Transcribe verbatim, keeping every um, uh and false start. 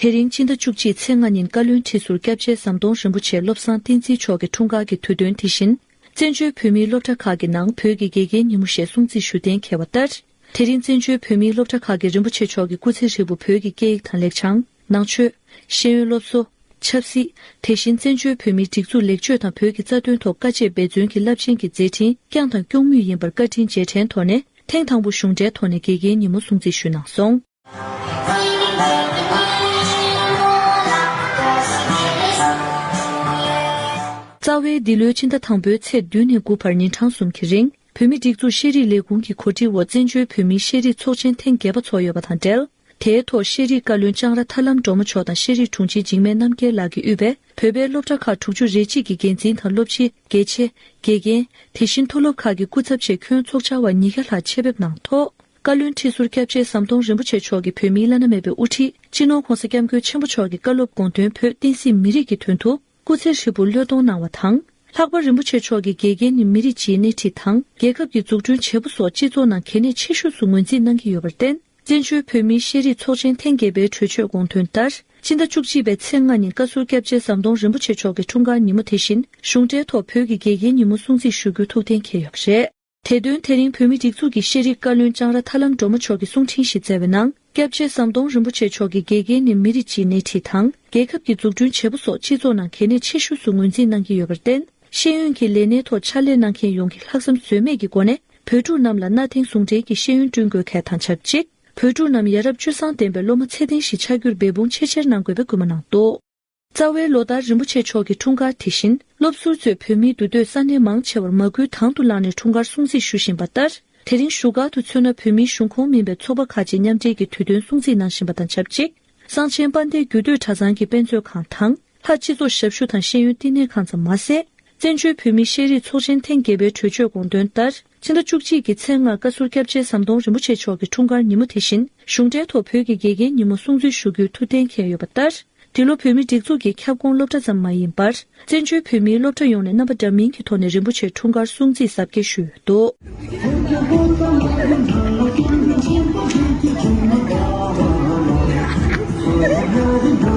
དེ་རིང་སྤྱི་ཟླ་བཅུ་གཅིག་ཚེས་ལྔ་ཉིན་བཀའ་བློན་ཁྲི་ཟུར་སྐྱབས་རྗེ་ཟམ་གདོང་རིན་པོ་ཆེ་བློ་བཟང་བསྟན་འཛིན་མཆོག་གིས་འཁྲུངས་སྐར་གྱི་དུས་སྟོན་དེ་བཞིན། བཙན་བྱོལ་བོད་མིའི་སློབ་གྲྭ་ཁག་གི་ནང་བོད་ཀྱི་དགེ་རྒན་ཉིན་མོ་ཞེས་སྲུང་བརྩི་ཞུ་གཏན་འཁེལ་བ་ལྟར། དེ་རིང་བཙན་བྱོལ་བོད་མིའི་སློབ་གྲྭ་ཁག་གི་རིན་པོ་ཆེ་མཆོག་གི་སྐུ་ཚེ་ཧྲིལ་པོ་བོད་ཀྱི་སྐད་ཡིག་དང་ལེགས་བྱང་། ནང་ཆོས། ཤེས་ཡོན་སློབ་གསོ། ཆབ་སྲིད། དེ་བཞིན་བཙན་བྱོལ་བོད་མིའི་སྒྲིག་འཛུགས་ལེགས་བཅོས་དང་བོད་ཀྱི་རྩ་དོན་ཐོག་དཀའ་སྤྱད་འབད་བརྩོན་གྱི་རླབས་ཆེན་གྱི་མཛད་འཕྲིན་བསྐྱངས་དང་སྐྱོང་མུས་ཡིན་པར་བཀའ་དྲིན་རྗེས་དྲན་ཐོག་ནས་ཐེངས་དང་པོ་གཞུང་འབྲེལ་ཐོག་ནས་དགེ་རྒན་ཉིན་མོ་སྲུང་བརྩི་ཞུས་གནང་སོང་། རྩ་བའི་འདི་ལོའི་ཕྱི་ཟླ་དང་པོའི་ཚེས་བདུན་ནས་དགུ་བར་ཉིན་གྲངས་གསུམ་གྱི་རིང་། བོད་མིའི་སྒྲིག་འཛུགས་ཤེས་རིག་ལས་ཁུངས་ཀྱི་གོ་སྒྲིག་འོག་བཙན་བྱོལ་བོད་མིའི་ཤེས་རིག་ཚོགས་ཆེན་ཐེངས་བརྒྱད་པ་འཚོགས་ཡོད་པ་དང་འབྲེལ། དེའི་ཐོག་ཤེས་རིག་བཀའ་བློན་ལྕང་ར་ཐར་ལམ་སྒྲོལ་མ་མཆོག་དང་ཤེས་རིག་དྲུང་ཆེ་འཇིགས་མེད་རྣམ་རྒྱལ་ལགས་ཀྱིས་དབུས་པའི་བོད་པའི་སློབ་གྲྭ་ཁག་དྲུག་ཅུ་རེ་གཅིག་གི་འགན་འཛིན་དང་སློབ་སྤྱི། དགེ་ཆེ། དགེ་རྒན། དེ་བཞིན་མཐོ་སློབ་ཁག་གི་སྐུ་ཚབ་བཅས་ཁྱོན་ཚོགས་བཅར་བ་ཉིས་བརྒྱ་ལྷག་ཆེད་ཕེབས་གནང་ཐོག་བཀའ་བློན་ཁྲི་ཟུར་སྐྱབས་རྗེ་ཟམ་གདོང་རིན་པོ་ཆེ་མཆོག་གིས་བོད་མིའི་བླ་ན་མེད་པའི་དབུ་ཁྲིད་སྤྱི་ནོར་༸གོང་ས་༸སྐྱབས་མགོན་ཆེན་པོ་མཆོག་གི་བཀའ་སློབ་དགོངས་དོན་བོད་བསྟན་སྲིད་མི་རིགས་ཀྱི་དོན་དུ་སྐུ་ཚེ་ཧྲིལ་པོ་བློས་གཏོང་གནང་བ་དང་། ལྷག་པར་རིན་པོ་ཆེ་མཆོག་གིས་དགེ་རྒན་ནི་མི་རིགས་སྤྱིའི་སྣེ་ཁྲིད་དང་། རྒྱལ་ཁབ་ཀྱི་འཛུགས་སྐྲུན་བྱེད་པོ་སོགས་སྤྱི་ཚོགས་ནང་གལ་གནད་ཆེ་ཤོས་སུ་ངོས་འཛིན་གནང་གི་ཡོད་པར་བརྟེན། བཙན་བྱོལ་བོད་མིའི་ཤེས་རིག་ཚོགས་ཆེན་ཐེངས་བརྒྱད་པའི་གྲོས་ཆོད་དགོངས་དོན་ལྟར། ཕྱི་ཟླ་བཅུ་གཅིག་པའི་ཚེས་ལྔ་ཉིན་བཀའ་ཟུར་སྐྱབས་རྗེ་ཟམ་གདོང་རིན་པོ་ཆེ་མཆོག་གི་འཁྲུངས་སྐར་ཉིན་མོ་དེ་བཞིན་གཞུང་འབྲེལ་ཐོག་བོད་ཀྱི་དགེ་རྒན་ཉིན་མོ་སྲུང་བརྩི་ཞུ་རྒྱུ་ཐུགས་གཏན་འཁེལ་ཡོད་པ་རེད། དེ་དོན་དེ་རིང་བོད་མིའི་སྒྲིག་འཛུགས་ཀྱི་ཤེས་རིག་བཀའ་བློན་ལྕང་ར་ཐར་ལམ་སྒྲོལ་མ་མཆོག་གིས་གསུང་འཕྲིན་ཞིག་སྩལ་བའི་ནང་། སྐྱབས་རྗེ་ཟམ་གདོང་རིན་པོ་ཆེ་མཆོག་གིས་དགེ་རྒན་ནི་མི་རིགས་སྤྱིའི་སྣེ་ཁྲིད་དང་། རྒྱལ་ཁབ་ཀྱི་འཛུགས་སྐྲུན་བྱེད་པོ་སོགས་སྤྱི་ཚོགས་ནང་གལ་གནད་ཆེ་ཤོས་སུ་ངོས་འཛིན་གནང་གི་ཡོད་པར་བརྟེན། ཤེས་ཡོན་གྱི་ལས་སྣེའི་ཐོག་ཕྱག་ལས་གནང་མཁན་ཡོངས་ཀྱིས་ལྷག་བསམ་ཟོལ་མེད་ཀྱི་སྒོ་ནས་བོད་ཕྲུག་རྣམས་ལ་གནའ་དེང་ཟུང་འབྲེལ་གྱི་ཤེས་ཡོན་བསྐྲུན་དགོས་གལ་དང་ཆབས་ཅིག་བོད་ཕྲུག་རྣམས་ཡ་རབས་སྤྱོད་བཟང་ལྡན་པའི་སློབ་མ་ཚད་ལྡན་ཞིག་ཆགས་རྒྱུར་འབད་འབུངས་ཆེས་ཆེར་གནང་དགོས་པའི་སྐུལ་མ་གནང་འདུག་རྩ་བའི་ལོ་ལྟར་རིན་པོ་ཆེ་མཆོག་གི་འཁྲུངས་སྐར་དེ་བཞིན། སློབ་ཟུར་ཚོས་བོད་མིའི་འདུས་སྡོད་ས་གནས་མང་ཆེ་བར་མ་སྐུལ་དང་དུ་བླངས་ནས་འཁྲུངས་སྐར་སྲུང་བརྩི་ཞུ་བཞིན་པ་ལྟར། དེ་རིང་བཞུགས་སྒར་དུ་མཚོན་ན་བོད་མིའི་གཞུང་ཁོངས་མིན་པའི་ཚོགས་པ་ཁག་ཅིག་མཉམ་འབྲེལ་གྱིས་དུས་སྟོན་སྲུང་བརྩི་གནང་བཞིན་པ་དང་ཆབས་ཅིག་གསང་ཆེན་དཔལ་ལྡན་རྒྱུད་སྟོད་གྲྭ་ཚང་གི་དཔེ་མཛོད་ཁང་དང་། ལྷ་སྤྱི་ཚོགས་ཞབས་ཞུ་དང་ཤེས་ཡོན་བསྟི་གནས་ཁང་ཙམ་མ་ཟད། བཙན་བྱོལ་བོད་མིའི་ཤེས་རིག་ཚོགས་ཆེན་ཐེངས་བརྒྱད་པའི་གྲོས་ཆོད་དགོངས་དོན་ལྟར། ཕྱི་ཟླ་བཅུ་གཅིག་གི་ཚེས་ལྔ་བཀའ་ཟུར་སྐྱབས་རྗེ་ཟམ་གདོང་རིན་པོ་ཆེ་མཆོག་གི་འཁྲུངས་སྐར་ཉིན་མོ་དེ་བཞིན་གཞུང་འབྲེལ་ཐོག་བོད་ཀྱི་དགེ་རྒན་ཉིན་མོ་སྲུང་བརྩི་ཞུ་རྒྱུའི་ཐུགས་གཏན་འཁེལ་ཡོད་པ་ལྟར། འདི་ལོ་བོད་མིའི་སྒྲིག་འཛུགས་ཀྱི་ཁྱབ་ཁོངས་སློབ་གྲྭ་ཙམ་མ་ཡིན་པར། བཙན་བྱོལ་བོད་མིའི་སློབ་གྲྭ་ཡོངས་ནས་རྣམ་པ་འདྲ་མིན་གྱི་ཐོག་ནས་རིན་པོ་ཆེའི་འཁྲུངས་སྐར་སྲུང་བརྩི་གཟབ་རྒྱས་ཞུས་ཡོད་འདུག